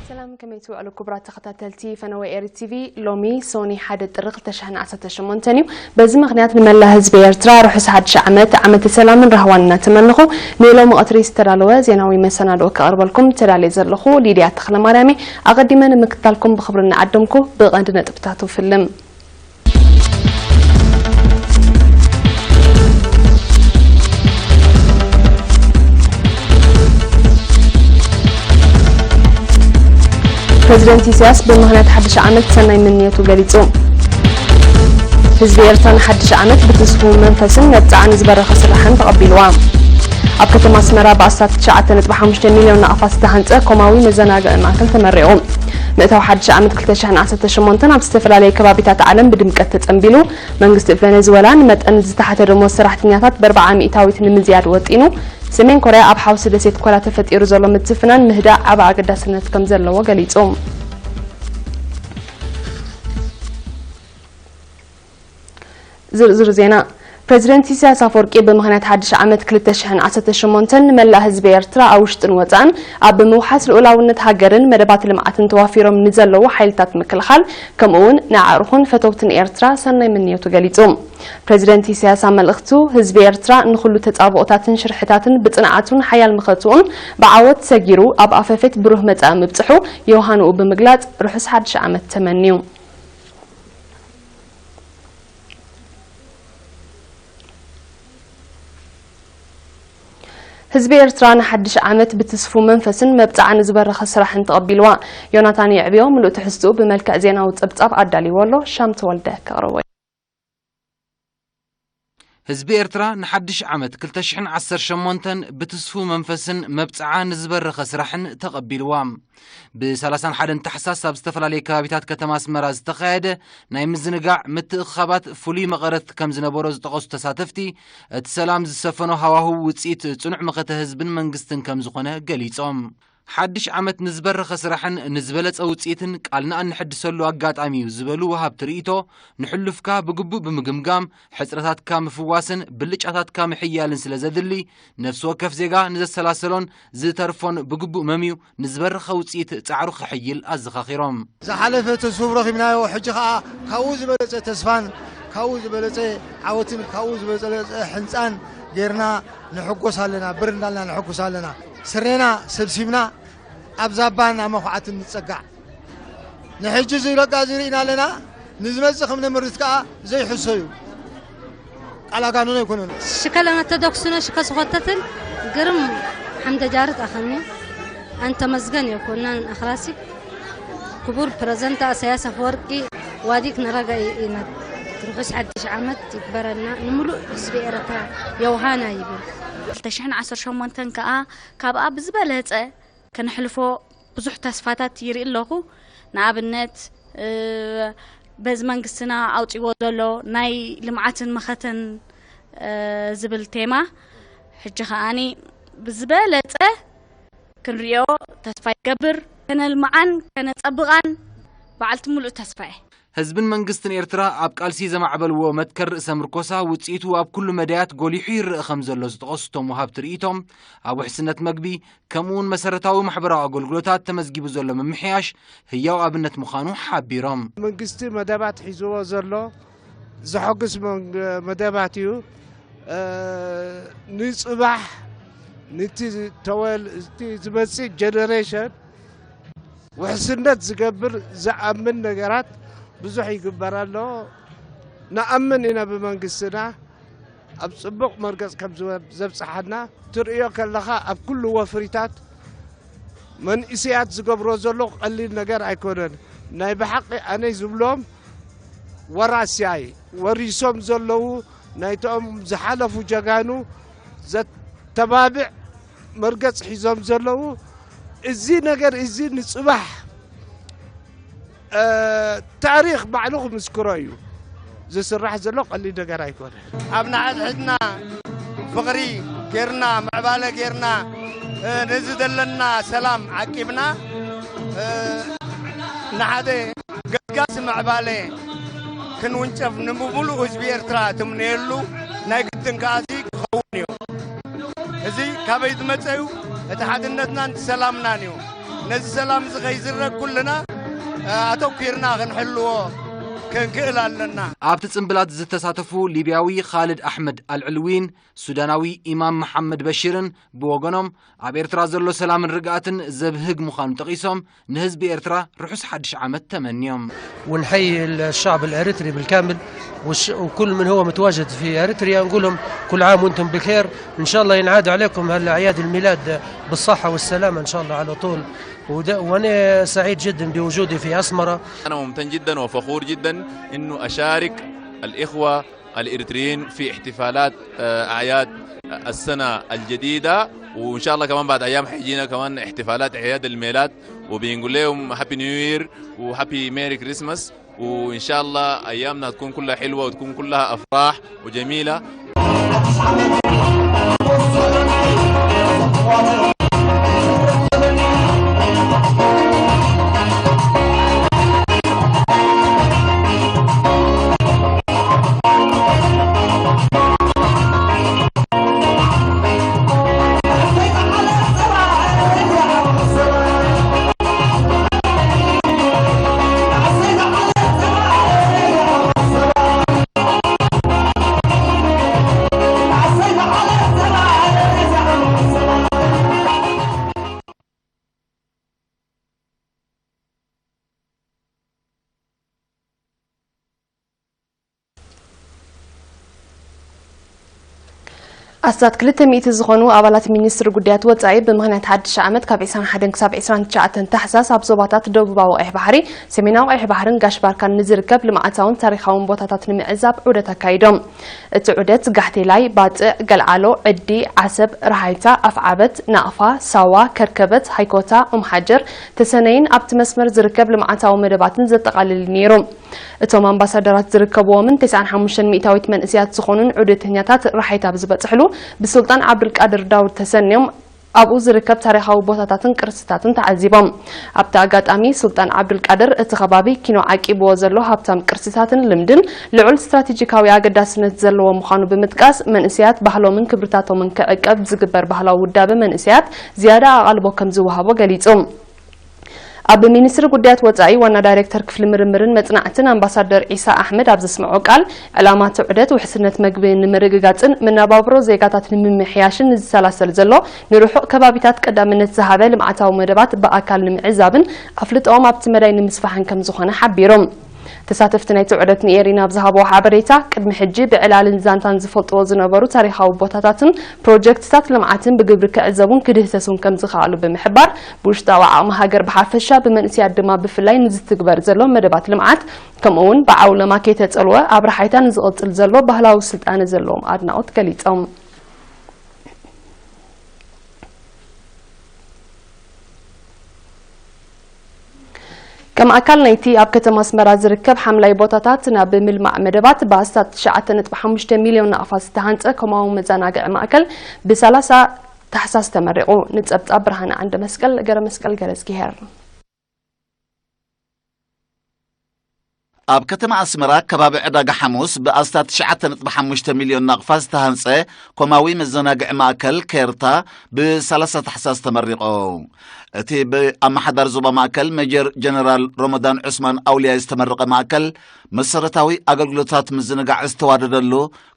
ሰላም፣ ከመይ ትውዕሉ ክቡራት ተኸታተልቲ ፈነወ ኤሪ ቲቪ? ሎሚ ሶኒ ሓደ ጥሪ ክልተ ሽሕን ዓሰርተ ሸሞንተን እዩ። በዚ ምኽንያት ንመላእ ህዝቢ ኤርትራ ርሑስ ሓድሽ ዓመት፣ ዓመተ ሰላምን ራህዋን እናተመነኹ፣ ንሎሚ ቀትሪ ዝተዳለወ ዜናዊ መሰናድኦ ከቕርበልኩም ተዳልየ ዘለኹ ሊድያ ተኽለማርያም እየ። ኣቐዲመ ንምክትታልኩም ብኽብሪ እናዓደምኩ፣ ብቐንዲ ነጥብታቱ ፍልም። ፕረዚደንት ኢሳያስ ብምኽንያት ሓድሽ ዓመት ሰናይ ምንየቱ ገሊጹ። ህዝቢ ኤርትራ ንሓድሽ ዓመት ብትስፉው መንፈስን መብጽዓ ንዝበረኸ ስራሕን ተቐቢልዋ። ኣብ ከተማ ኣስመራ ብኣስታት ትሽዓተ ነጥቢ ሓሙሽተ ሚልዮን ናቕፋት ዝተሃንጸ ኮማዊ መዘናግዒ ማእከል ተመሪቑ። ምእታው ሓድሽ ዓመት ክልተ ሽሕን ዓሰርተ ሸሞንተን ኣብ ዝተፈላለየ ከባቢታት ዓለም ብድምቀት ተጸንቢሉ። መንግስቲ ቬኔዙዌላ ንመጠን ዝተሓተ ደሞዝ ሰራሕተኛታት ብኣርብዓ ሚእታዊት ንምዝያድ ወጢኑ። ሰሜን ኮርያ ኣብ ሓውሲ ደሴት ኮርያ ተፈጢሩ ዘሎ ምትፍናን ምህዳእ ዓቢ ኣገዳስነት ከም ዘለዎ ገሊጹ። ዝርዝር ዜና። ፕረዚደንት ኢሳያስ ኣፈወርቂ ብምኽንያት ሓድሽ ዓመት ክልተ ሽሕን ዓሰርተ ሸሞንተን ንመላእ ህዝቢ ኤርትራ ኣብ ውሽጥን ወጻእን ኣብ ምውሓስ ልኡላውነት ሃገርን መደባት ልምዓትን ተዋፊሮም ንዘለዉ ሓይልታት ምክልኻል፣ ከምኡ እውን ንኣዕሩኽን ፈተውትን ኤርትራ ሰናይ ምንዮቱ ገሊጹ። ፕረዚደንት ኢሳያስ ኣብ መልእኽቱ፣ ህዝቢ ኤርትራ ንኹሉ ተጻብኦታትን ሽርሕታትን ብጽንዓቱን ሓያል መኸትኡን ብዓወት ሰጊሩ ኣብ ኣፈፌት ብሩህ መጻኢ ምብጽሑ የውሃንኡ ብምግላጽ፣ ርሑስ ሓድሽ ዓመት ተመንዩ። ህዝቢ ኤርትራ ንሓድሽ ዓመት ብትስፉው መንፈስን መብጽዓ ንዝበረኸ ስራሕን ተቐቢልዋ። ዮናታን የዕብዮ ምሉእ ትሕዝትኡ ብመልክዕ ዜናዊ ጸብጻብ ኣዳልይዎ ኣሎ። ሻም ተወልደ ከቕርቦ እዩ። ህዝቢ ኤርትራ ንሓድሽ ዓመት ክልተ ሽሕን ዓሰርተ ሸሞንተን ብትስፉው መንፈስን መብጽዓ ንዝበረኸ ስራሕን ተቐቢልዋ። ብሰላሳን ሓደን ታሕሳስ ኣብ ዝተፈላለየ ከባቢታት ከተማ ኣስመራ ዝተኻየደ ናይ ምዝንጋዕ ምትእኽኻባት ፍሉይ መቐረት ከም ዝነበሮ ዝጠቐሱ ተሳተፍቲ፣ እቲ ሰላም ዝሰፈኖ ሃዋህው ውጽኢት ጽኑዕ መኸተ ህዝብን መንግስትን ከም ዝኾነ ገሊጾም። ሓድሽ ዓመት ንዝበረኸ ስራሕን ንዝበለጸ ውጽኢትን ቃልና እንሕድሰሉ ኣጋጣሚ እዩ ዝበሉ ወሃብቲ ርእይቶ፣ ንሕሉፍካ ብግቡእ ብምግምጋም፣ ሕጽረታትካ ምፍዋስን ብልጫታትካ ምሕያልን ስለ ዘድሊ፣ ነፍሲ ወከፍ ዜጋ ንዘሰላሰሎን ዝተርፎን ብግቡእ መምዩ ንዝበረኸ ውጽኢት ጻዕሩ ከሕይል ኣዘኻኺሮም። ዝሓለፈ ተስፉ ረኺብናዮ፣ ሕጂ ኸኣ ካብኡ ዝበለጸ ተስፋን ካብኡ ዝበለጸ ዓወትን ካብኡ ዝበለጸ ሕንጻን ጌርና ንሕጎስ ኣለና፣ ብር እንዳልና ንሕጉስ ኣለና። ስሬና ሰብሲብና ኣብ ዛባን ኣብ መኹዓትን ንጸጋዕ። ንሕጂ እዚ ለጋ እዚ ርኢና ኣለና፣ ንዝመጽእ ከም ነምርት ከኣ ዘይሕሶ እዩ። ቃል ኣጋንኖ ኣይኮነን። ሽከ ለመተደኩስነ ሽከ ዝኾተትን ግርም ሓምደ ጃርት ኣኸኒ ኣንተ መዝገን የኮናን ኣኽራሲ ክቡር ፕረዘንታ ኢሳያስ ኣፈወርቂ ዋዲክ ነረጋ ኢነት ርሑስ ሓድሽ ዓመት ይግበረና ንምሉእ ህዝቢ ኤረትራ የውሃና ይብል። ክልተ ሽሕን ዓሰርተ ሸሞንተን ከኣ ካብኣ ብዝበለጸ ከነሕልፎ ብዙሕ ተስፋታት ይርኢ ኣለኹ። ንኣብነት፣ እ፣ በዚ መንግስትና ኣውጺዎ ዘሎ ናይ ልምዓትን መኸተን፣ እ፣ ዝብል ቴማ፣ ሕጂ ከኣኒ ብዝበለጸ ክንሪኦ ተስፋ ይገብር። ከነልምዓን ከነጸብቓን በዓልቲ ሙሉእ ተስፋ እየ። ህዝብን መንግስትን ኤርትራ ኣብ ቃልሲ ዘማዕበልዎ መትከል ርእሰ ምርኮሳ ውጽኢቱ ኣብ ኩሉ መዳያት ጎሊሑ ይረአ ከም ዘሎ ዝጠቐሱ እቶም ወሃብቲ ርእይቶ፣ ኣብ ውሕስነት መግቢ፣ ከምኡውን መሰረታዊ ማሕበራዊ ኣገልግሎታት ተመዝጊቡ ዘሎ ምምሕያሽ ህያው ኣብነት ምዃኑ ሓቢሮም። መንግስቲ መደባት ሒዝዎ ዘሎ ዘሐጉስ መንግ-፣ መደባት እዩ። እ፣ ንጽባሕ ንቲ ተወል-፣ እቲ ዝመጽእ ጀነሬሽን ውሕስነት ዝገብር ዝኣምን ነገራት ብዙሕ ይግበር ኣሎ። ንኣምን ኢና ብመንግስትና ኣብ ጽቡቕ መርገጽ ከም ዝወ-፣ ዘብጽሓና ትርእዮ ከለኻ ኣብ ኩሉ ወፍሪታት መንእሰያት ዝገብሮ ዘሎ ቀሊል ነገር ኣይኮነን። ናይ ብሓቂ ኣነ ዝብሎም ወራስያይ ወሪሶም ዘለዉ ናይቶም ዝሓለፉ ጀጋኑ ዘተባብዕ መርገጽ ሒዞም ዘለዉ፣ እዚ ነገር እዚ ንጽባሕ፣ እ፣ ታሪኽ ባዕሉ ክምስክሮ እዩ። ዝስራሕ ዘሎ ቀሊል ነገር ኣይኮነን። ኣብ ንሓድሕድና ፍቕሪ ጌርና፣ ምዕባለ ጌርና፣ እ፣ ነዚ ዘለና ሰላም ዓቂብና፣ እ፣ ንሓደ ገስጋሲ ምዕባለ ክንውንጨፍ ንምሉእ ህዝቢ ኤርትራ ትምነየሉ ናይ ግድን ከኣዚ ክኸውን እዩ። እዚ ካበይ ዝመጸ እዩ? እቲ ሓድነትናን እቲ ሰላምናን እዩ። ነዚ ሰላም እዚ ከይዝረግ ኩልና፣ እ፣ ኣተኲርና ክንሕልዎ ክንክእል ኣለና። ኣብቲ ጽምብላት ዝተሳተፉ ሊብያዊ ኻልድ ኣሕመድ ኣልዕልዊን ሱዳናዊ ኢማም መሓመድ በሺርን ብወገኖም፣ ኣብ ኤርትራ ዘሎ ሰላምን ርግኣትን ዘብህግ ምዃኑ ጠቒሶም፣ ንህዝቢ ኤርትራ ርሑስ ሓድሽ ዓመት ተመንዮም። ونحيي الشعب الإريتري بالكامل، والش-، وكل من هو متواجد في إريتريا، نقول لهم كل عام وانتم بخير. إن شاء الله ينعاد عليكم هالأعياد الميلاد بالصحة والسلامة إن شاء الله على طول. ود-، وأنا سعيد جدًا بوجودي في أسمرة. أنا ممتن جدًا وفخور جدًا إنه أشارك الإخوة الإريتريين في احتفالات، آه، أعياد السنة الجديدة، وإن شاء الله كمان بعد أيام حيجينا كمان احتفالات أعياد الميلاد، وبنقول لهم هابي نيو يير وهابي ميري كريسماس، وإن شاء الله أيامنا تكون كلها حلوة وتكون كلها أفراح وجميلة. ኣስታት ክልተ ሚእቲ ዝኾኑ ኣባላት ሚኒስትሪ ጉዳያት ወጻኢ ብምኽንያት ሓድሽ ዓመት ካብ ዕስራን ሓደን ክሳብ ዕስራን ትሽዓተን ታሕሳስ ኣብ ዞባታት ደቡባዊ ቀይሕ ባሕሪ፣ ሰሜናዊ ቀይሕ ባሕርን ጋሽ ባርካን ንዝርከብ ልምዓታውን ታሪኻውን ቦታታት ንምዕዛብ ዑደት ኣካይዶም። እቲ ዑደት ጋሕቴላይ፣ ባጽዕ፣ ገልዓሎ፣ ዕዲ፣ ዓሰብ፣ ረሃይታ፣ ኣፍዓበት፣ ናቕፋ፣ ሳዋ፣ ከርከበት፣ ሃይኮታ፣ ኡም ሓጀር፣ ተሰነይን ኣብቲ መስመር ዝርከብ ልምዓታዊ መደባትን ዘጠቓልል ነይሩ። እቶም ኣምባሳደራት ዝርከብዎምን ተስዓን ሓሙሽተን ሚእታዊት መንእሰያት ዝኾኑን ዑደተኛታት ረሓይታ ብዝበጽሕሉ ብሱልጣን ዓብዱልቃድር ዳውድ ተሰንዮም ኣብኡ ዝርከብ ታሪኻዊ ቦታታትን ቅርስታትን ተዓዚቦም። ኣብቲ ኣጋጣሚ ሱልጣን ዓብዱልቃድር እቲ ከባቢ ኪኖ ዓቂብዎ ዘሎ ሃብታም ቅርስታትን ልምድን ልዑል ስትራቴጂካዊ ኣገዳስነት ዘለዎ ምዃኑ ብምጥቃስ መንእሰያት ባህሎምን ክብርታቶምን ክዕቀብ ዝግበር ባህላዊ ውዳበ መንእሰያት ዝያዳ ኣቓልቦ ከም ዝወሃቦ ገሊጹ። ኣብ ሚኒስትሪ ጉዳያት ወጻኢ ዋና ዳይሬክተር ክፍሊ ምርምርን መጽናዕትን ኣምባሳደር ዒሳ ኣሕመድ ኣብ ዘስምዖ ቃል፣ ዕላማ እቲ ዑደት ውሕስነት መግቢ ንምርግጋጽን መነባብሮ ዜጋታት ንምምሕያሽን ንዝሰላሰል ዘሎ ንርሑቕ ከባቢታት ቀዳምነት ዝሃበ ልምዓታዊ መደባት ብኣካል ንምዕዛብን ኣፍልጦኦም ኣብቲ መዳይ ንምስፋሕን ከም ዝኾነ ሓቢሩ። ተሳተፍቲ ናይቲ ዑደት ንኤሪና ኣብ ዝሃብዎ ሓበሬታ፣ ቅድሚ ሕጂ ብዕላልን ዛንታን ዝፈልጥዎ ዝነበሩ ታሪኻዊ ቦታታትን ፕሮጀክትታት ልምዓትን ብግብሪ ክዕዘቡን ክድህሰሱን ከም ዝኸኣሉ ብምሕባር፣ ብውሽጣዊ ዓቕሚ ሃገር ብሓፈሻ፣ ብመንእሰያት ድማ ብፍላይ ንዝትግበር ዘሎ መደባት ልምዓት፣ ከምኡ እውን ብዓውለማ ከይተጸልወ ኣብ ረሓይታ ንዝቕጽል ዘሎ ባህላዊ ስልጣነ ዘለዎም ኣድናቖት ገሊጾም። ከም ኣካል ናይቲ ኣብ ከተማ ኣስመራ ዝርከብ ሓምላይ ቦታታት ናብ ምልማዕ መደባት ብኣስታት ትሽዓተ ነጥቢ ሓሙሽተ ሚልዮን ናቕፋ ዝተሃንጸ ኮማዊ መዘናግዒ ማእከል ብሰላሳ ታሕሳስ ተመሪቑ። ንጸብጻብ ብርሃነ ዓንደ መስቀል፣ ገረ መስቀል ገረ እግዚኣብሔር። ኣብ ከተማ ኣስመራ ከባቢ ዕዳጋ ሓሙስ ብኣስታት ትሽዓተ ነጥቢ ሓሙሽተ ሚልዮን ናቕፋ ዝተሃንጸ ኮማዊ መዘናግዒ ማእከል ኬርታ ብሰላሳ ታሕሳስ ተመሪቑ። እቲ ብኣመሓዳሪ ዞባ ማእከል ሜጀር ጀነራል ሮመዳን ዑስማን ኣውልያ ዝተመረቐ ማእከል መሰረታዊ ኣገልግሎታት ምዝንጋዕ ዝተዋደደሉ፣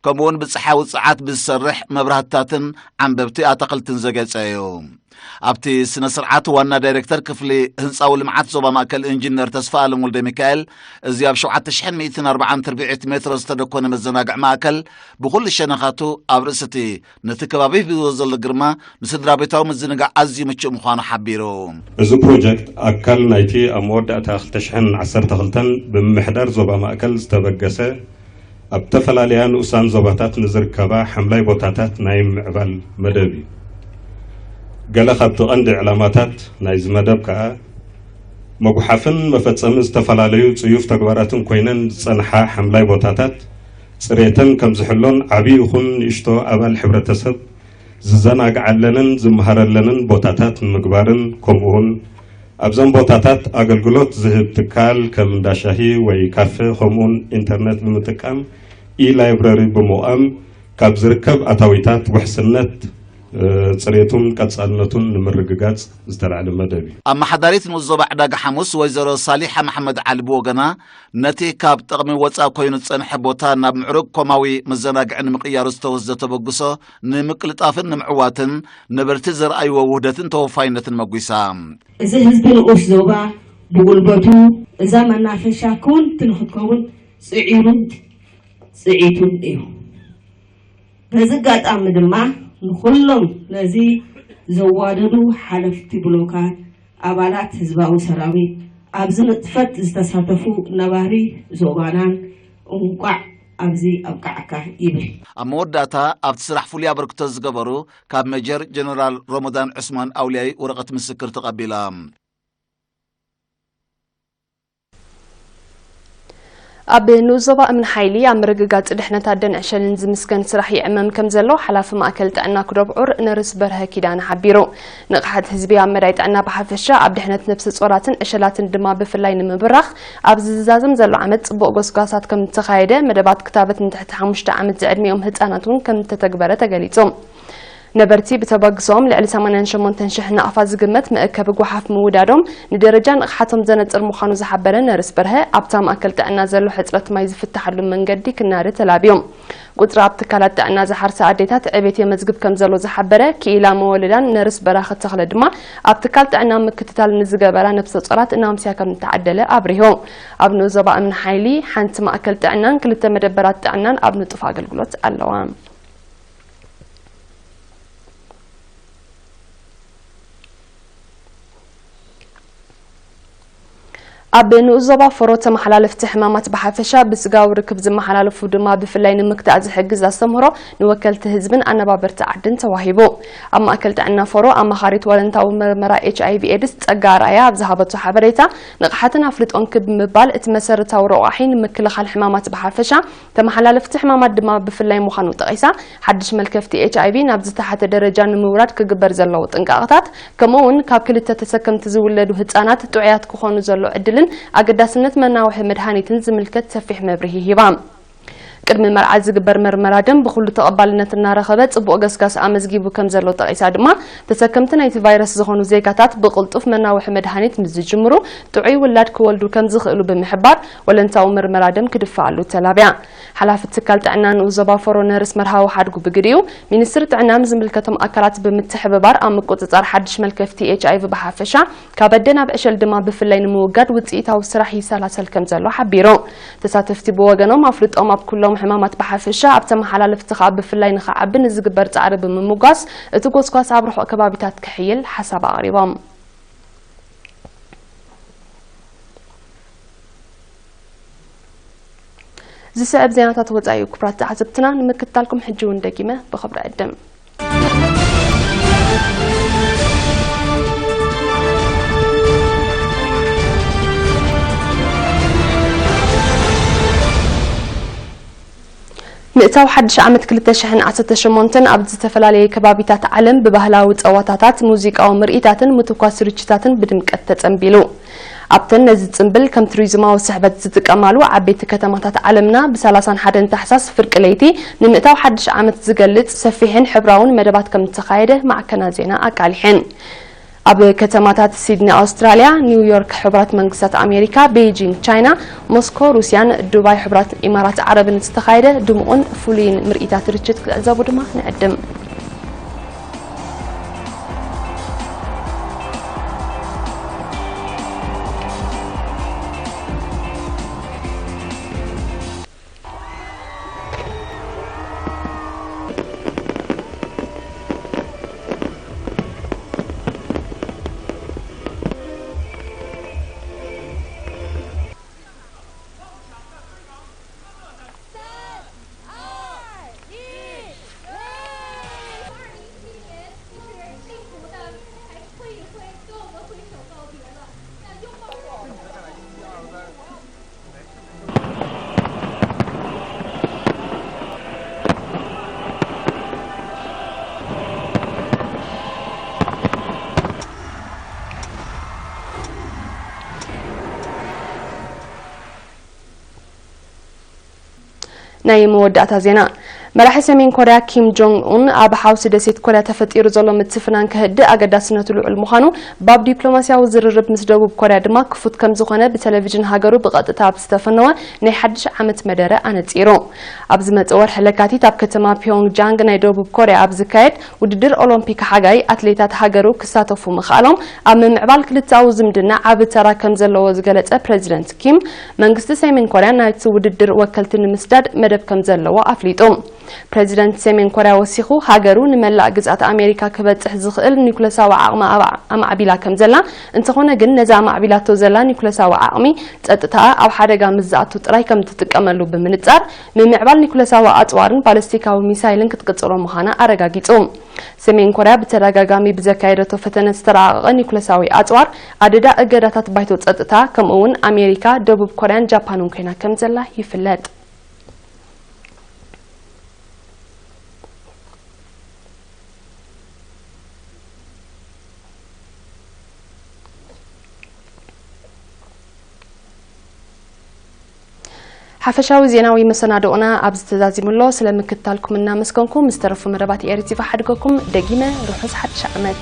ከምኡውን ብጸሓያዊ ጸዓት ብዝሰርሕ መብራህትታትን ዓንበብቲ ኣታኽልትን ዘጌጸ እዩ። ኣብቲ ስነ ስርዓት ዋና ዳይሬክተር ክፍሊ ህንጻዊ ልምዓት ዞባ ማእከል ኢንጂነር ተስፋ ኣለም ወልደ ሚካኤል፣ እዚ ኣብ ሸውዓተ ሽሕን ሚእትን ኣርባዓን ትርብዒት ሜትሮ ዝተደኮነ መዘናግዒ ማእከል ብኹሉ ሸነኻቱ ኣብ ርእሲ እቲ ነቲ ከባቢ ሂብዎ ዘሎ ግርማ ንስድራ ቤታዊ ምዝንጋዕ ኣዝዩ ምቹእ ምዃኑ ሓቢሩ። እዚ ፕሮጀክት ኣካል ናይቲ ኣብ መወዳእታ ክልተ ሽሕን ዓሰርተ ክልተን ብምምሕዳር ዞባ ማእከል ዝተበገሰ ኣብ ዝተፈላለያ ንኡሳን ዞባታት ንዝርከባ ሓምላይ ቦታታት ናይ ምምዕባል መደብ እዩ። ገለ ካብቲ ቀንዲ ዕላማታት ናይዚ መደብ ከኣ፣ መጉሓፍን መፈጸሚ ዝተፈላለዩ ጽዩፍ ተግባራትን ኮይነን ዝጸንሓ ሓምላይ ቦታታት ጽሬተን ከም ዝሕሎን ዓቢ ይኹን ንእሽቶ ኣባል ሕብረተሰብ ዝዘናግዓለንን ዝመሃረለንን ቦታታት ንምግባርን፣ ከምኡውን ኣብዞም ቦታታት ኣገልግሎት ዝህብ ትካል ከም እንዳ ሻሂ ወይ ካፈ ከምኡውን ኢንተርነት ብምጥቃም ኢ-ላይብረሪ ብምቋም ካብ ዝርከብ ኣታዊታት ውሕስነት፣ ጽሬቱን ቀጻልነቱን ንምርግጋጽ ዝተላዕለ መደብ እዩ። ኣመሓዳሪት ንኡስ ዞባ ዕዳጋ ሓሙስ ወይዘሮ ሳሊሓ መሓመድ ዓሊ ብወገና፣ ነቲ ካብ ጥቕሚ ወጻእ ኮይኑ ዝጸንሐ ቦታ ናብ ምዕሩግ ኮማዊ መዘናግዒ ንምቕያሩ ዝተወስደ ተበግሶ ንምቅልጣፍን ንምዕዋትን ነበርቲ ዘርኣይዎ ውህደትን ተወፋይነትን መጒሳ። እዚ ህዝቢ ንኡስ ዞባ ብጉልበቱ እዛ መናፈሻ ክውንቲ ንክትከውን ጽዒሩን ጽዒቱን እዩ። በዚ ኣጋጣሚ ድማ ንኹሎም ነዚ ዘዋደዱ ሓለፍቲ ብሎካት፣ ኣባላት ህዝባዊ ሰራዊት፣ ኣብዚ ንጥፈት ዝተሳተፉ ነባሪ ዞባናን እንቋዕ ኣብዚ ኣብቃዓካ ይብል። ኣብ መወዳእታ ኣብቲ ስራሕ ፍሉይ ኣበርክቶ ዝገበሩ ካብ ሜጀር ጀነራል ሮሞዳን ዑስማን ኣውልያይ ወረቐት ምስክር ተቐቢላ። ኣብ ንኡስ ዞባ እምኒ ሓይሊ ኣብ ምርግጋጽ ድሕነት ኣደን ዕሸልን ዝምስገን ስራሕ ይዕመም ከም ዘሎ ሓላፊ ማእከል ጥዕና ኩደብዑር ነርስ በርሀ ኪዳነ ሓቢሩ። ንቕሓት ህዝቢ ኣብ መዳይ ጥዕና ብሓፈሻ ኣብ ድሕነት ነብሰ ጾራትን ዕሸላትን ድማ ብፍላይ ንምብራኽ ኣብ ዝዛዘም ዘሎ ዓመት ጽቡቕ ጎስጓሳት ከም ዝተኻየደ፣ መደባት ክታበት ንትሕቲ ሓሙሽተ ዓመት ዝዕድሚኦም ህጻናት እውን ከም ዝተተግበረ ተገሊጹ። ነበርቲ ብተበግሶም ልዕሊ ሰማንያን ሸሞንተን ሽሕ ናቕፋ ዝግመት መእከቢ ጓሓፍ ምውዳዶም ንደረጃ ንቕሓቶም ዘነጽር ምዃኑ ዝሓበረ ነርስ በርሀ፣ ኣብታ ማእከል ጥዕና ዘሎ ሕጽረት ማይ ዝፍትሓሉ መንገዲ ክናረ ተላብዮም። ቁጽሪ ኣብ ትካላት ጥዕና ዝሓርሳ ኣዴታት ዕቤት የመዝግብ ከም ዘሎ ዝሓበረ ክኢላ መወለዳን ነርስ በራኸት ተኽለ ድማ፣ ኣብ ትካል ጥዕና ምክትታል ንዝገበራ ነብሰ ጾራት እናምስያ ከም ዝተዓደለ ኣብሪሁ። ኣብ ንኡስ ዞባ እምኒ ሓይሊ ሓንቲ ማእከል ጥዕናን ክልተ መደበራት ጥዕናን ኣብ ንጡፍ ኣገልግሎት ኣለዋ። ኣብ ንኡስ ዞባ ፎሮ ተመሓላለፍቲ ሕማማት ብሓፈሻ ብስጋዊ ርክብ ዝመሓላለፉ ድማ ብፍላይ ንምክታእ ዝሕግዝ ኣስተምህሮ ንወከልቲ ህዝብን ኣነባበርቲ ዓድን ተዋሂቡ። ኣብ ማእከል ጥዕና ፎሮ ኣማኻሪት ወለንታዊ መርመራ ኤች ኣይ ቪ ኤድስ ጸጋ ኣርኣያ ኣብ ዝሃበቶ ሓበሬታ፣ ንቕሓትን ኣፍልጦን ክብ ምባል እቲ መሰረታዊ ረቋሒ ንምክልኻል ሕማማት ብሓፈሻ፣ ተመሓላለፍቲ ሕማማት ድማ ብፍላይ ምዃኑ ጠቒሳ፣ ሓድሽ መልከፍቲ ኤች ኣይ ቪ ናብ ዝተሓተ ደረጃ ንምውራድ ክግበር ዘለዎ ጥንቃቐታት፣ ከምኡ እውን ካብ ክልተ ተሰከምቲ ዝውለዱ ህጻናት ጥዑያት ክኾኑ ዘሎ ዕድልን ኣገዳስነት መናውሒ መድሃኒትን ዝምልከት ሰፊሕ መብርሂ ሂባ። ቅድሚ መርዓ ዝግበር መርመራ ደም ብኹሉ ተቐባልነት እናረኸበ ጽቡቕ ገስጋስ ኣመዝጊቡ ከም ዘሎ ጠቒሳ ድማ፣ ተሰከምቲ ናይቲ ቫይረስ ዝኾኑ ዜጋታት ብቕልጡፍ መናውሒ መድሃኒት ምስ ዝጅምሩ ጥዑይ ውላድ ክወልዱ ከም ዝኽእሉ ብምሕባር፣ ወለንታዊ መርመራ ደም ክድፈኣሉ ተላብያ። ሓላፊት ትካል ጥዕና ንኡስ ዞባ ፎሮ ነርስ መርሃዊ ሓድጉ ብግዲኡ፣ ሚኒስትሪ ጥዕና ምስ ዝምልከቶም ኣካላት ብምትሕብባር ኣብ ምቁጽጻር ሓድሽ መልከፍቲ ኤች ኣይ ቪ ብሓፈሻ፣ ካብ ኣደ ናብ ዕሸል ድማ ብፍላይ ንምውጋድ ውጽኢታዊ ስራሕ ይሰላሰል ከም ዘሎ ሓቢሩ። ተሳተፍቲ ብወገኖም ኣፍልጦም ኣብ ኩሎም ሕማማት ብሓፈሻ፣ ኣብ ተመሓላለፍቲ ከኣ ብፍላይ ንኽዓቢ ንዝግበር ጻዕሪ ብምምጓስ፣ እቲ ጎስጓስ ኣብ ርሑቕ ከባቢታት ክሕይል ሓሳብ ኣቕሪቦም። ዝስዕብ ዜናታት ወጻኢ እዩ። ክቡራት ተዓዘብትና፣ ንምክትታልኩም ሕጂ እውን ደጊመ ብኽብሪ ዕድም። ምእታው ሓድሽ ዓመት ክልተ ሽሕን ዓሰርተ ሸሞንተን ኣብ ዝተፈላለየ ከባቢታት ዓለም ብባህላዊ ጸዋታታት፣ ሙዚቃዊ ምርኢታትን ምትኳስ ርችታትን ብድምቀት ተጸንቢሉ። ኣብተን ነዚ ጽምብል ከም ቱሪዝማዊ ስሕበት ዝጥቀማሉ ዓበይቲ ከተማታት ዓለምና፣ ብሰላሳን ሓደን ታሕሳስ ፍርቂ ለይቲ ንምእታው ሓድሽ ዓመት ዝገልጽ ሰፊሕን ሕብራውን መደባት ከም ዝተኻየደ ማዕከናት ዜና ኣቃሊሐን። ኣብ ከተማታት ሲድኒ ኣውስትራልያ፣ ኒውዮርክ ሕቡራት መንግስታት ኣሜሪካ፣ ቤይጂንግ ቻይና፣ ሞስኮ ሩስያን ዱባይ ሕቡራት ኢማራት ዓረብን ዝተኻየደ ድሙቕን ፍሉይን ምርኢታት ርችት ክትዕዘቡ ድማ ንዕድም። ናይ መወዳእታ ዜና። መራሒ ሰሜን ኮርያ ኪም ጆንግ ኡን ኣብ ሓውሲ ደሴት ኮርያ ተፈጢሩ ዘሎ ምትፍናን ክህድእ ኣገዳስነቱ ልዑል ምዃኑ፣ ባብ ዲፕሎማስያዊ ዝርርብ ምስ ደቡብ ኮርያ ድማ ክፉት ከም ዝኾነ ብቴሌቪዥን ሃገሩ ብቐጥታ ኣብ ዝተፈነወ ናይ ሓድሽ ዓመት መደረ ኣነጺሩ። ኣብ ዝመጽእ ወርሒ ለካቲት ኣብ ከተማ ፒዮንግጃንግ ናይ ደቡብ ኮርያ ኣብ ዝካየድ ውድድር ኦሎምፒክ ሓጋይ ኣትሌታት ሃገሩ ክሳተፉ ምኽኣሎም ኣብ ምምዕባል ክልተኣዊ ዝምድና ዓቢ ተራ ከም ዘለዎ ዝገለጸ ፕሬዚደንት ኪም፣ መንግስቲ ሰሜን ኮርያ ናይቲ ውድድር ወከልቲ ንምስዳድ መደብ ከም ዘለዎ ኣፍሊጡ። ፕሬዚደንት ሰሜን ኮርያ ወሲኹ፣ ሃገሩ ንመላእ ግዝኣት ኣሜሪካ ክበጽሕ ዝኽእል ኒኩለሳዊ ዓቕሚ ኣባ-፣ ኣማዕቢላ ከም ዘላ፣ እንተኾነ ግን ነዚ ኣማዕቢላቶ ዘላ ኒኩለሳዊ ዓቕሚ ጸጥታኣ ኣብ ሓደጋ ምስ ዝኣቱ ጥራይ ከም ትጥቀመሉ ብምንጻር፣ ምምዕባል ኒኩለሳዊ ኣጽዋርን ባለስቲካዊ ሚሳይልን ክትቅጽሎ ምዃና ኣረጋጊጹ። ሰሜን ኮርያ ብተደጋጋሚ ብዘካየደቶ ፈተነ ዝተራቐቐ ኒኩለሳዊ ኣጽዋር ኣደዳ እገዳታት ባይቶ ጸጥታ፣ ከምኡ እውን ኣሜሪካ፣ ደቡብ ኮርያን ጃፓንን ኮይና ከም ዘላ ይፍለጥ። ሓፈሻዊ ዜናዊ መሰናድኦና ኣብዚ ተዛዚሙ ኣሎ። ስለ ምክትታልኩም እናመስገንኩ፣ ምስ ተረፉ መደባት ኤሪ ቲቪ ሓድገኩም ደጊመ ርሑስ ሓድሽ ዓመት።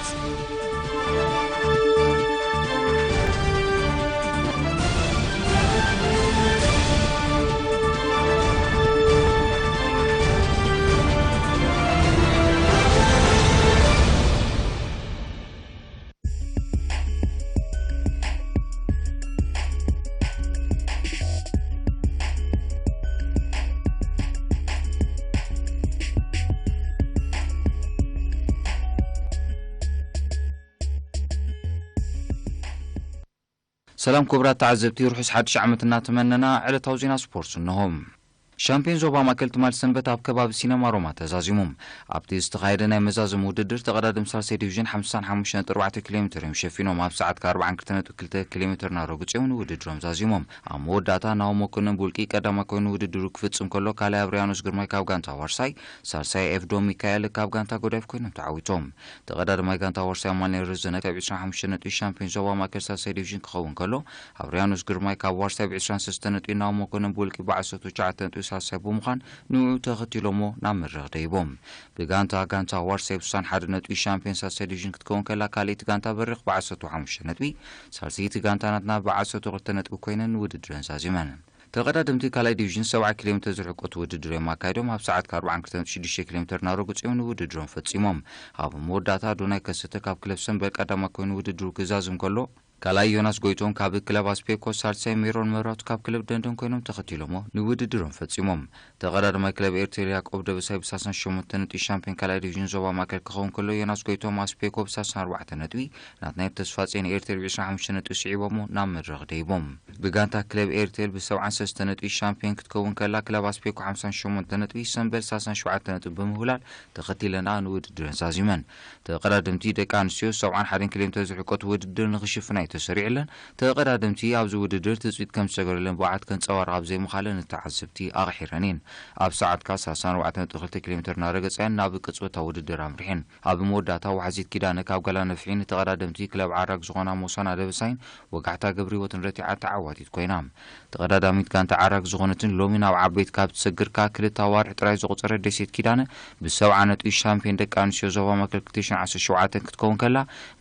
ሰላም ክቡራት ተዓዘብቲ፣ ርሑስ ሓድሽ ዓመት እናተመነና፣ ዕለታዊ ዜና ስፖርት እንሆ። ሻምፒዮን ዞባ ማእከል ትማሊ ሰንበት ኣብ ከባቢ ሲነማ ሮማ ተዛዚሙ። ኣብቲ ዝተኻየደ ናይ መዛዘሚ ውድድር፣ ተቐዳደምቲ ሳልሳይ ዲቪዥን ሓምሳን ሓሙሽተን ነጥቢ ኣርባዕተ ኪሎ ሜትር እዮም ሸፊኖም። ኣብ ሰዓት ከኣ ኣርባዓን ክልተ ነጥቢ ክልተ ኪሎ ሜትር እናረገጹ እዮም ንውድድሮም ዛዚሞም። ኣብ መወዳእታ፣ ናሆም መኮንን ብውልቂ ቀዳማይ ኮይኑ ውድድሩ ክፍጽም ከሎ፣ ካልኣይ ኣብርያኖስ ግርማይ ካብ ጋንታ ዋርሳይ፣ ሳልሳይ ኤፍዶም ሚካኤል ካብ ጋንታ ጎዳይፍ ኮይኖም ተዓዊቶም። ተቐዳዳማይ ጋንታ ዋርሳይ ኣማኑኤል ረዘነ ካብ ዕስራን ሓሙሽተን ነጥቢ ሻምፒዮን ዞባ ማእከል ሳልሳይ ዲቪዥን ክኸውን ከሎ፣ ኣብርያኖስ ግርማይ ካብ ዋርሳይ ብ ዕስራን ሰለስተን ነጥቢ፣ ናሆም መኮንን ብውልቂ ብዓሰርተ ትሽዓተ ነጥቢ ሳልሳይ ብምዃን ንዕኡ ተኸቲሎሞ ናብ መድረኽ ደይቦም። ብጋንታ፣ ጋንታ ዋርሳይ ብ ስሳን ሓደ ነጥቢ ሻምፒዮን ሳልሳይ ዲቪዥን ክትከውን ከላ፣ ካልኣይቲ ጋንታ በሪኽ ብ ዓሰርተ ሓሙሽተ ነጥቢ፣ ሳልሰይቲ ጋንታ ናትና ብ ዓሰርተ ክልተ ነጥቢ ኮይነን ንውድድረን ዛዚመን። ተቐዳደምቲ ካልኣይ ዲቪዥን ሰብዓ ኪሎ ሜትር ዝርሕቀቱ ውድድር እዮም ኣካይዶም። ኣብ ሰዓት ከኣ ኣርባዓን ክልተ ነጥቢ ሽዱሽተ ኪሎ ሜትር እናረገጹ እዮም ንውድድሮም ፈጺሞም። ኣብ መወዳእታ፣ ኣዶናይ ከሰተ ካብ ክለብ ሰምበል ቀዳማይ ኮይኑ ውድድሩ ክዛዝም ከሎ፣ ካልኣይ ዮናስ ጎይቶም ካብ ክለብ ኣስፔኮ፣ ሳልሳይ ሜሮን መብራቱ ካብ ክለብ ደንደን ኮይኖም ተኸቲሎሞ ንውድድሮም ፈጺሞም። ተቐዳዳማይ ክለብ ኤርትራ ያዕቆብ ደበሳይ ብ ሰላሳን ሸሞንተን ነጥቢ ሻምፒዮን ካልኣይ ዲቪዥን ዞባ ማእከል ክኸውን ከሎ፣ ዮናስ ጎይቶም ኣስፔኮ ብ ሰላሳን ኣርባዕተን ነጥቢ፣ ናትናኤል ተስፋጼን ኤርትራ ብ ዕስራን ሓሙሽተን ነጥቢ ስዒቦሞ ናብ መድረኽ ደይቦም። ብጋንታ ክለብ ኤርቴል ብ ሰብዓን ሰለስተን ነጥቢ ሻምፒዮን ክትከውን ከላ፣ ክለብ ኣስፔኮ ሓምሳን ሸሞንተን ነጥቢ፣ ሰምበል ሰላሳን ሸውዓተን ነጥቢ ብምውላድ ተኸቲለንኣ ንውድድረን ዛዚመን። ተቐዳደምቲ ደቂ ኣንስትዮ ሰብዓን ሓደን ኪሎ ሜትር ዝሕቀቱ ውድድር ንኽሽፍና እዩ ተሰሪዕለን። ተቐዳደምቲ ኣብዚ ውድድር ትጽቢት ከም ዝሰገረለን ብቕዓት ከንጸባርቓ ኣብ ዘይምኻለን ንተዓዘብቲ ኣቕሒረን እየን። ኣብ ሰዓት ከኣ ሰላሳን ኣርባዕተን ነጥቢ ክልተ ኪሎ ሜትር እናረገጻ እየን ናብ ቅጽበታዊ ውድድር ኣምሪሐን። ኣብ መወዳእታ፣ ዋሕዚት ኪዳነ ካብ ጋላ ነፍሒ ንተቐዳደምቲ ክለብ ዓራግ ዝኾና ሞሳና ደበሳይን ወጋሕታ ገብረህይወትን ረቲዓ ተዓዋቲት ኮይና። ተቐዳዳሚት ጋንታ ዓራግ ዝኾነትን ሎሚ ናብ ዓበይቲ ካብ ትሰግር ከኣ ክልተ ኣዋርሕ ጥራይ ዘቑጸረት ደሴት ኪዳነ፣ ብሰብዓ ነጥቢ ሻምፒዮን ደቂ ኣንስትዮ ዞባ ማእከል ክልተ ሽሕን ዓሰርተ ሸውዓተን ክትከውን ከላ፣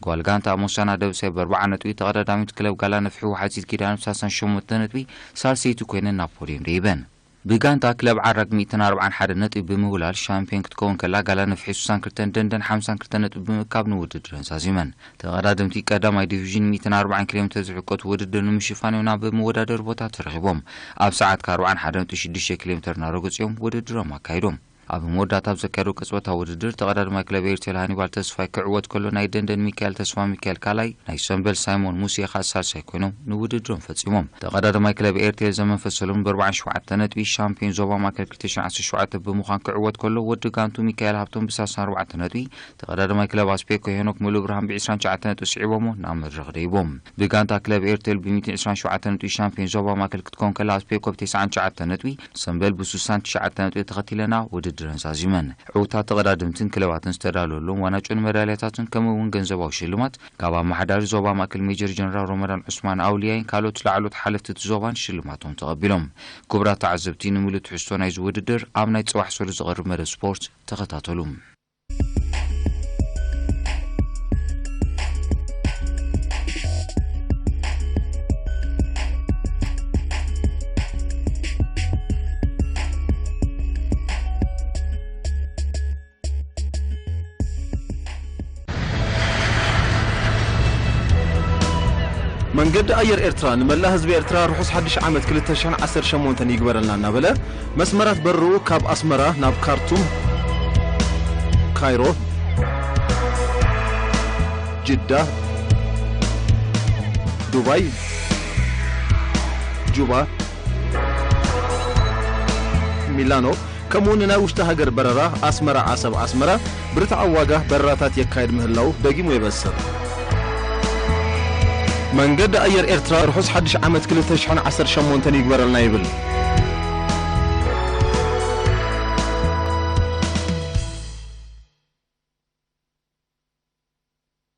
ጓል ጋንታ ሞሳና ደበሳይ ብኣርብዓ ነጥቢ፣ ተቐዳዳሚት ክለብ ጋላ ነፍሒ ዋሕዚት ኪዳነ ብሰላሳን ሸሞንተን ነጥቢ ሳልሰይቲ ኮይነን ናብ ፖድየም ደይበን። ብጋንታ ክለብ ዓራግ ሚእትን ኣርባዓን ሓደን ነጥቢ ብምውላድ ሻምፒዮን ክትከውን ከላ፣ ጋላ ነፍሒ ስሳን ክልተን ደንደን ሓምሳን ክልተን ነጥቢ ብምእካብ ንውድድረን ዛዚመን። ተቐዳደምቲ ቀዳማይ ዲቪዥን ሚእትን ኣርባዓን ኪሎ ሜትር ዝሕቀቱ ውድድር ንምሽፋን እዮም ናብ መወዳደሪ ቦታ ተረኺቦም። ኣብ ሰዓት ከኣ ኣርባዓን ሓደን ነጥቢ ሽዱሽተ ኪሎ ሜትር እናረገጹ እዮም ውድድሮም ኣካይዶም። ኣብ መወዳእታ ኣብ ዘካየዶ ቅጽበታዊ ውድድር፣ ተቐዳዳማይ ክለብ ኤርቴል ሃኒባል ተስፋይ ክዕወት ከሎ፣ ናይ ደንደን ሚካኤል ተስፋ ሚካኤል ካልኣይ፣ ናይ ሰምበል ሳይሞን ሙሴ ኻእ ሳልሳይ ኮይኖም ንውድድሮም ፈጺሞም። ተቐዳዳማይ ክለብ ኤርቴል ዘመን ፈሰሎም ብኣርባዓን ሸውዓተን ነጥቢ ሻምፒዮን ዞባ ማእከል ክልተ ሽሕን ዓሰርተ ሸውዓተን ብምዃን ክዕወት ከሎ፣ ወዲ ጋንቱ ሚካኤል ሃብቶም ብሰላሳን ኣርባዕተን ነጥቢ፣ ተቐዳዳማይ ክለብ ኣስፔኮ ሄኖክ ሙሉብርሃን ብዕስራን ትሽዓተን ነጥቢ ስዒቦሞ ናብ መድረኽ ደይቦም። ብጋንታ ክለብ ኤርቴል ብሚእትን ዕስራን ሸውዓተን ነጥቢ ሻምፒዮን ዞባ ማእከል ክትከውን ከላ፣ ኣስፔኮ ብተስዓን ትሽዓተን ነጥቢ፣ ሰምበል ብስሳን ትሽዓተን ነጥቢ ተኸቲለና ውድድር ድረን ዛዚመን። ዕውታት ተቐዳደምትን ክለባትን ዝተዳለወሎም ዋንጫን መዳልያታትን ከምኡ እውን ገንዘባዊ ሽልማት ካብ ኣመሓዳሪ ዞባ ማእከል ሜጀር ጀነራል ሮመዳን ዑስማን ኣውልያይን ካልኦት ላዕሎት ሓለፍቲ እቲ ዞባን ሽልማቶም ተቐቢሎም። ክቡራት ተዓዘብቲ፣ ንምሉእ ትሕዝቶ ናይዚ ውድድር ኣብ ናይ ጽባሕ ሱር ዝቐርብ መደብ ስፖርት ተኸታተሉ። መንገዲ ኣየር ኤርትራ ንመላእ ህዝቢ ኤርትራ ርሑስ ሓድሽ ዓመት ክልተ ሽሕን ዓሰርተ ሸሞንተን ይግበረልና እናበለ፣ መስመራት በርኡ ካብ ኣስመራ ናብ ካርቱም፣ ካይሮ፣ ጅዳ፣ ዱባይ፣ ጁባ፣ ሚላኖ፣ ከምኡውን ንናይ ውሽጢ ሃገር በረራ ኣስመራ ዓሰብ ኣስመራ ብርትዓዊ ዋጋ በረራታት የካይድ ምህላዉ ደጊሙ የበስር። መንገዲ ኣየር ኤርትራ ርሑስ ሓድሽ ዓመት ክልተ ሽሕን ዓሰርተ ሸሞንተን ይግበረልና ይብል።